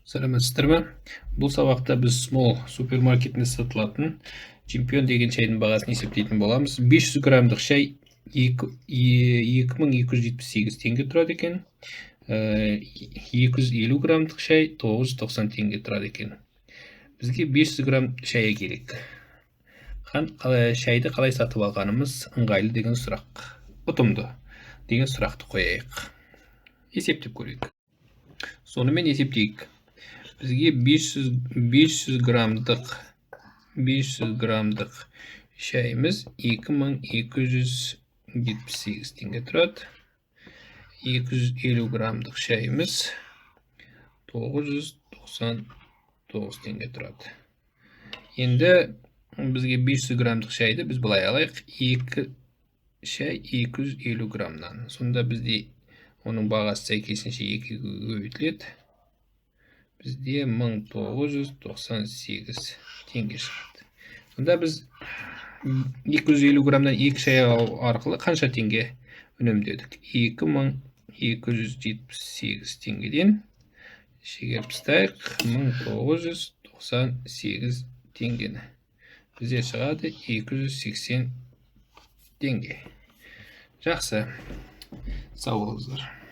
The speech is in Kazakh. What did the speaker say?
Сәлеметсіздер ме? Бұл сабақта біз Small супермаркетінде сатылатын Чемпион деген шайдың бағасын есептейтін боламыз. 500 граммдық шай 2278 теңге тұрады екен. 250 граммдық шай 990 теңге тұрады екен. Бізге 500 грамм шай керек. Шайды қалай сатып алғанымыз ыңғайлы деген сұрақ, ұтымды деген сұрақты қояйық. Есептеп көрейік. Сонымен, есептейік. Бізге 500 граммдық шайымыз 2278 теңге тұрады. 250 граммдық шайымыз 999 теңге тұрады. Енді бізге 500 граммдық шайды біз былай алайық: екі шай 250 граммнан. Сонда бізде оның бағасы сәйкесінше екіге көбейтіледі, бізде 1998 теңге шығады. Сонда біз 250 граммнан екі шай алу арқылы қанша теңге үнемдедік? 2278 теңгеден шегеріп тастайық 1998 теңгені, бізде шығады 280 теңге. Жақсы, сау болыңыздар.